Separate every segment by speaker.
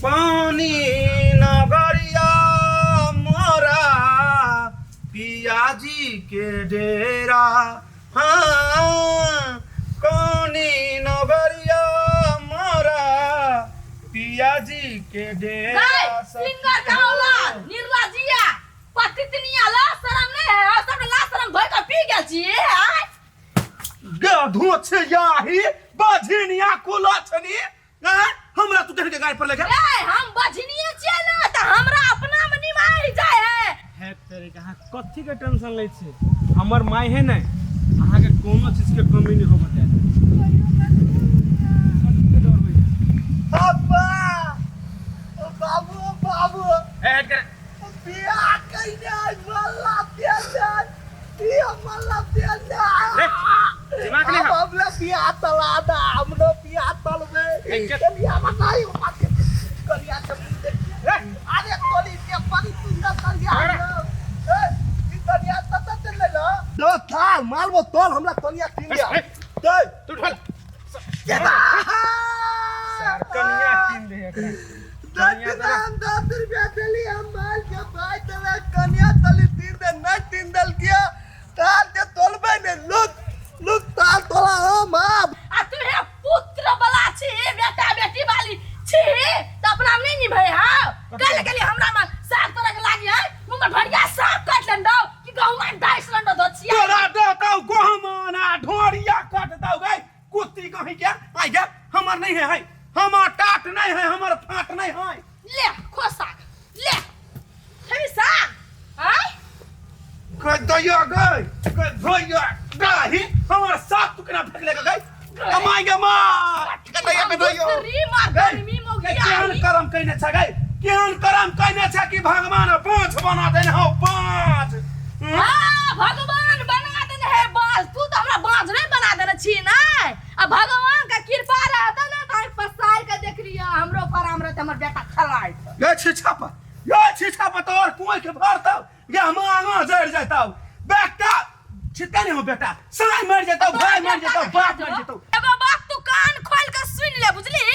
Speaker 1: पानी नगरिया मोरा पियाजी के डेरा हाँ कौनी नगरिया मोरा पियाजी के डेरा
Speaker 2: गए सिंगर का औलाद निर्लजिया पतितनिया ला शरम नहीं है सब ला शरम धोइ के पी गेल छी आय
Speaker 1: गधो छे याही बझिनिया कुलछनी आँय? हमरा तू कह के गाय पर लेके
Speaker 2: ए हम बझनिए छियै ना त हमरा अपना में निमाहि जाय है
Speaker 3: है तेरे के अहाँ कथी के टेंशन लै छी हमर माय है ने अहाँके कोनो चीज के कमी नहीं होबे देत कथी के डर होइ छै?
Speaker 4: अब्बा ओ बाबू ओ बाबू
Speaker 3: ए, हट कर
Speaker 4: बियाह कइने मल्ला तेल बियाह मल्ला तेल
Speaker 3: रे, दिमाग नहीं है।
Speaker 4: हमला बियाह तला दा हमलो बियाह तलबे
Speaker 3: ए, के-
Speaker 4: कलिया बताई कलिया के मुंह देखिए
Speaker 3: रे,
Speaker 4: अरे तोली के परी सुंदर कलिया ए ई कलिया तत चल ले दो थाल मारबो तोल हमरा कलिया तीन दिया
Speaker 3: ए,
Speaker 4: दे
Speaker 3: तू ढोल
Speaker 4: सर
Speaker 3: कनिया कीन दे एकरा।
Speaker 4: दस नाम 10 रुपया देली हम माल के भाई तले कन्या तली तीन दे नहीं तीन दल किया ताल के तोलबे ने लुक लुक ताल तोला हम आब
Speaker 2: आ तू हे पुत्र वाला छी बेटा बेटी वाली छी त अपना में नहीं निभे हां कल के लिए हमरा में साग तरह के लागी है मुंह में भरिया साग काट लेन दो कि गहुमा में डाइस लेन दो छिया
Speaker 1: तोरा देतौ गहमन आ ढोरिया कट दौ गई कुत्ती कहीं क्या आई गया हमर नहीं है है हमर टाट नहीं है हमर फाट नहीं है
Speaker 2: ले खो साग ले खेबी साग आय
Speaker 1: गई दैया गई गई धोइया गाही हमर साथ तू केना फेंक ले गई कमाई गे मार दैया के दैया
Speaker 2: दूसरी मार गर्मी मोगिया
Speaker 1: केहन करम कइने छ गई केहन करम कइने छ कि भगवान पांच बना देने हो पांच
Speaker 2: हाँ, भगवान बना देने है बाज तू तो हमरा बाज नहीं बना देने छी ना आ भगवान का कृपा रहता ना तो पसार के देख लिया हमरो पर हमरा हमर बेटा खलाइत
Speaker 1: ये छिछा पर ये छिछा पर तो और कुएं के भरतौ ये हम आगा जड़ जैतौ बेटा छिता नहीं हो बेटा साई मर जैतौ भाई मर जैतौ बाप मर जैतौ
Speaker 2: एगो बात तू कान खोल के सुन ले बुझली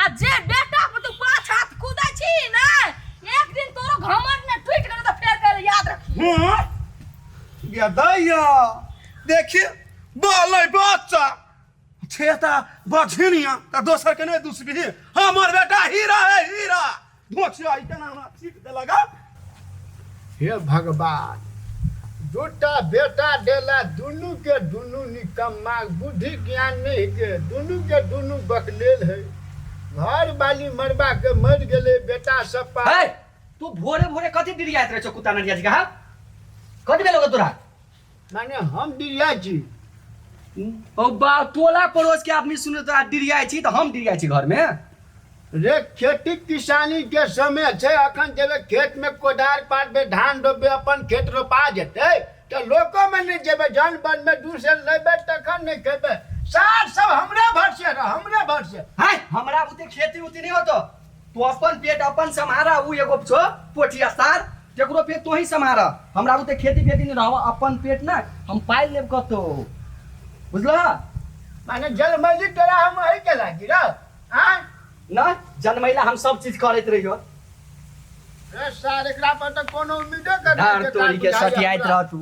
Speaker 2: आ जे बेटा पर तू पाँच हाथ कूदै छी ना एक दिन तोरो घमंड ने टूट गेलो तो फेर कर याद रखी
Speaker 1: हाँ या दैया देखिए बोलै बच्चा छे ता बझिनिया ता दोसर के नहीं दुसबी हमर बेटा हीरा है हीरा धोचिया ई केना हमरा छीट देलक हँ?
Speaker 5: हे भगवान दूटा बेटा देला दुनू के दुनू निकम्मा बुद्धि ज्ञान नहीं के दुनू के दुनू बकलेल है घर वाली मरबा के मर गेलै बेटा सब पा
Speaker 6: है तू भोरे भोरे कथी डिरियाइत रहे छौ कुत्ता नरिया जी का कथी भेलो तोरा
Speaker 5: माने हम डिरिया छी
Speaker 6: ओ बा टोला पड़ोस के आदमी सुने तोरा डिरियाइ छी तऽ हम डिरियाइ छी घर में
Speaker 5: रे खेती किसानी के समय छै अखन जेबै खेत में कोदार पाटबै धान रोपबै अपन खेत रोपा जेतै तऽ लोको में नहि जेबै जन बन में दू सेर लेबै तखन नहि खेबै सार सब हमरे भरसे रह हमरे भरसे
Speaker 6: है हमरा बुते खेती उती नहीं होतो तू अपन पेट अपन सम्हारा उ एगो छो पोठिया सार केकरो पेट तोही सम्हारा हमरा बुते खेती खेती नहीं रहो अपन पेट ना हम पाइल लेब कतो बुझला
Speaker 5: माने जलमैली तोरा हम अही के लागी रह आँय
Speaker 6: ना जनमैला हम सब चीज करैत रहियो
Speaker 5: रे सार एकरा पर तऽ कोनो उम्मीदे कर
Speaker 6: धार तोड़ी के सटियाइत रह तू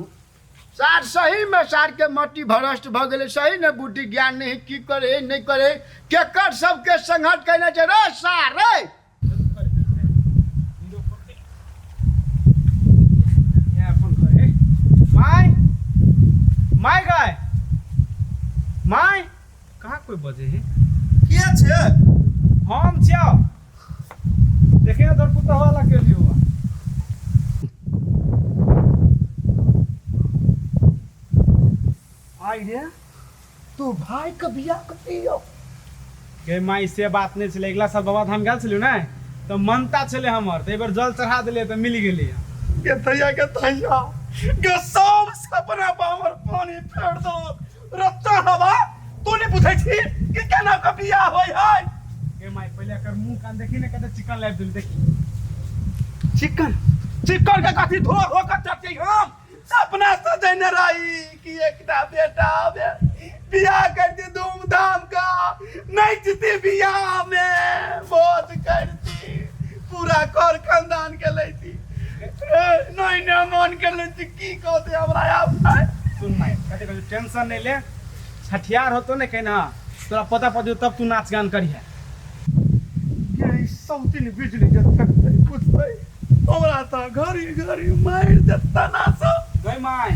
Speaker 5: सार सही में सार के मटी भ्रष्ट भऽ गेलै सही ने बुद्धि ज्ञान नहीं की करे नहीं करे केकर सबके संघर्ष केने छै रे सार रे
Speaker 3: यहाँ अपन घर है my my guy my कहाँ कोई बजे है
Speaker 1: के छै
Speaker 3: हम छियौ देखे ना तोर पुतहु वाला के लिए हुआ
Speaker 4: आई रे तू भाई के बियाह कतियो
Speaker 3: के माई से बात नहीं छलै अगला साल बाबा धाम गेल छलियौ ने तऽ मनता छलै हमर तऽ एहि बेर जल चढ़ा देलियै तऽ मिल गेलै
Speaker 1: के थैया के थैया के सब सपना पर हमर पानी फेर दो रत्ता हवा तू नहीं बुझै छी कि केना के बियाह होय है
Speaker 3: के माई पहिले एकर मुंह कान देखी ने कते चिकन लाबि देली देखी
Speaker 1: चिकन चिकन के कथी धो धो के चटै हम सपना सजेने रही कि एकटा बेटा आबे बियाह करती धूमधाम का नहीं जीती बियाह में बहुत करती
Speaker 4: पूरा कर खानदान के लैती। ए, नहीं नहीं मन के लैती की कहते हमरा आब।
Speaker 3: सुन माय, कथी कहै छौ, टेंशन नहीं ले, छठियार होतो ने कहना तोरा पता पड़ तब तू नाच गान करिहे।
Speaker 4: ये सौतीन बिजली के तकतै पूछतै हमरा तऽ घड़ी घड़ी मारि देता ना सब।
Speaker 3: गई माय,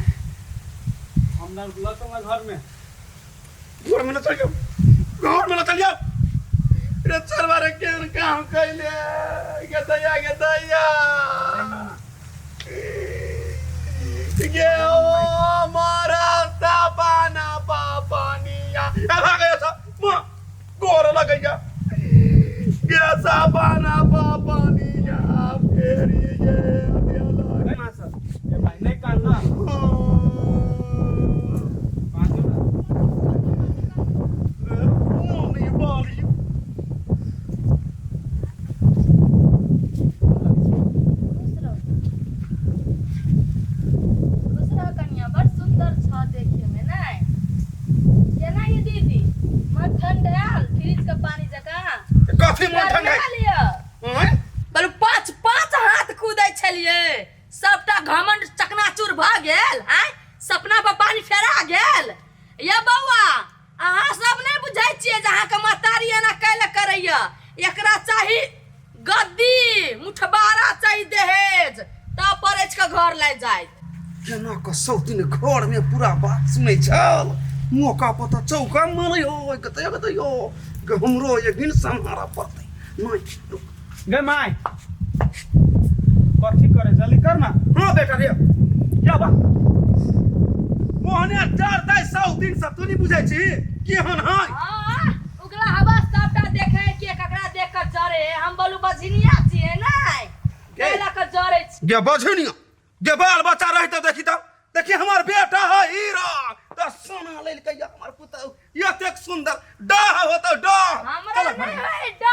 Speaker 3: हम ना लतो ना घर में।
Speaker 1: घर में न चल जाओ, घर में न चल जाओ।
Speaker 4: रे चलवा रे केहन काम कैले गे दैया गे दैया गे ओ मारा सपना पापनिया
Speaker 1: ए भागैया सब माँ गोर लगैया।
Speaker 4: गे सपना पापनिया फेर ये
Speaker 3: गई माँ सब ए भाई नहीं कान ना बाजू ना।
Speaker 1: मोनी बाली
Speaker 2: खुश रहो, खुश रहो कनिया, बड़ सुंदर छ देखे में। नहीं केना ये दीदी मन ठंड आयल फ्रिज के पानी जकाँ?
Speaker 1: कथी मन ठंड है?
Speaker 2: लिअ।
Speaker 1: आँय?
Speaker 2: बलु पाँच पाँच हाथ कूदै छलियै, सबटा घमंड चकनाचूर भऽ गेल। आँय, सपना पर पानी फेरा गेल। ये बौआ, अहाँ सब नहि बुझै छियै जे अहाँके महतारी एना कैले करैया। एकरा चाही गद्दी मुठबारा, चाही दहेज, तब परैछ के घर लए जाइत।
Speaker 1: केना कऽ सौतीन घर में पूरा बात सुनै छल, मौका पर तऽ चौका मारै हो कतै कतै हो गे, हमरो एक दिन सम्हारऽ पड़तै। नहीं रुक।
Speaker 3: गई माय, कथी करे, जल्दी कर ना।
Speaker 1: हाँ बेटा रे, क्या बा मोहने डरतै सौतीन सब, तू नहीं बुझै छी केहन है।
Speaker 2: हाँ, उगला हवा सबटा देखे के ककरा देख के जरे। हम बोलू बझिनिया छियै नै कैला के जरे छी।
Speaker 1: गे बझनिया गे, बाल बच्चा रहते देखी तऽ देखी हमर बेटा है हीरा तऽ सोना लेलकै हमर पुतहु एतेक सुंदर डाह होतौ डाह।
Speaker 2: हमरा
Speaker 1: चल
Speaker 2: नहि है डर।